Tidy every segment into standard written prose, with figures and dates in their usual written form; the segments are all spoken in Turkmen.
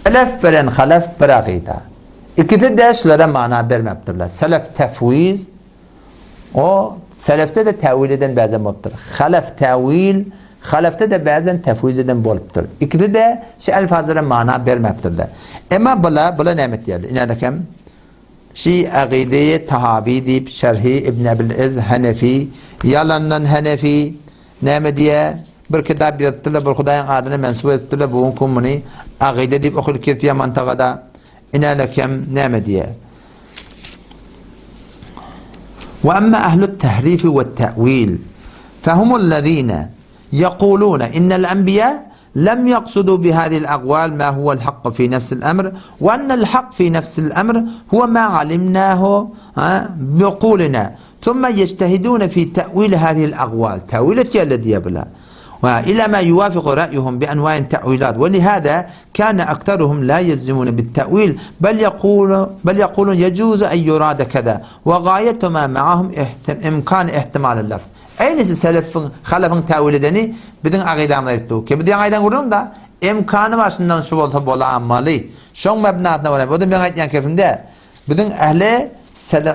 Selef bilen halef bir akyda. Ikisi-de şulara mana bermepdirler. Selef tefwiz, o selefde-de täwil eden bäzem bolupdyr. Halef täwil, halefde-de bäzen tefwiz eden bolupdyr. Ikisi-de şu elfazlara mana bermepdirler. Emma bula, bula näme etýärler? Inälekem, şi Agydeýi Tahawi diýip şerhi Ibn Ebil Iz Hanefi, ýalandan Hanefi, Näme diýýär? Bir kitap ýazypdyrlar, bir Hudaýyň adyna mensup edipdirler, bu günki gün muny agyda diýip okylyp gezýär mantagada. Inälekem näme diýýär? Wa amma ahlut tahrifi we ta'wil fahumul lazina yaquluna innal anbiya lem yaksudu bi hadhihi al-aqwal ma huwa al-haqq fi nafs al-amr wa anna al-haqq fi nafs al-amr huwa ma alimnahu biqulina Summa ýejtehidune fi te'wili hazihil agwal, Täwil etýärler diýýär bular. Wa ila ma yuwafiku ra'ýuhum bi anwa'in te'wilat we lihada kana aktaruhum la ýejzimune bit te'wil bel ýekulu bel ýekulun ýejuzu en ýurada keza we gaýetu ma ma'ahum imkan ihtimalil lafz. Eýnisi selefiň, halefiň täwil edeni biziň akydamyza aýypdy. Ki biz ýaňy aýdan gürrüň da, imkany bar şundan şu bolsa bolamaly. Şoň mebnasyna görä, bu-da meň aýtýan kepim däl. Biziň ähli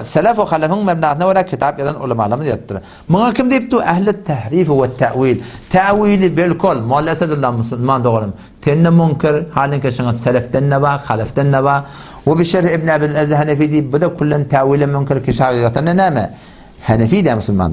selef we halefyň mebnasyna görä kitap ýazan ulamalarymyz ýazypdyr. Muňa kim diýipdi? Ähli tährif we täwil. Täwili belkol, Molla Esedulla musulman doganym. Sende munkir, halinki şuňa selefden-de bar, halefden-de bar. We bi şerh Ibn Abil Ezz Hanefi diýip, bu-da küllen täwile münkir kişi hakykatanda näme? Hanefi dä musulman dogan.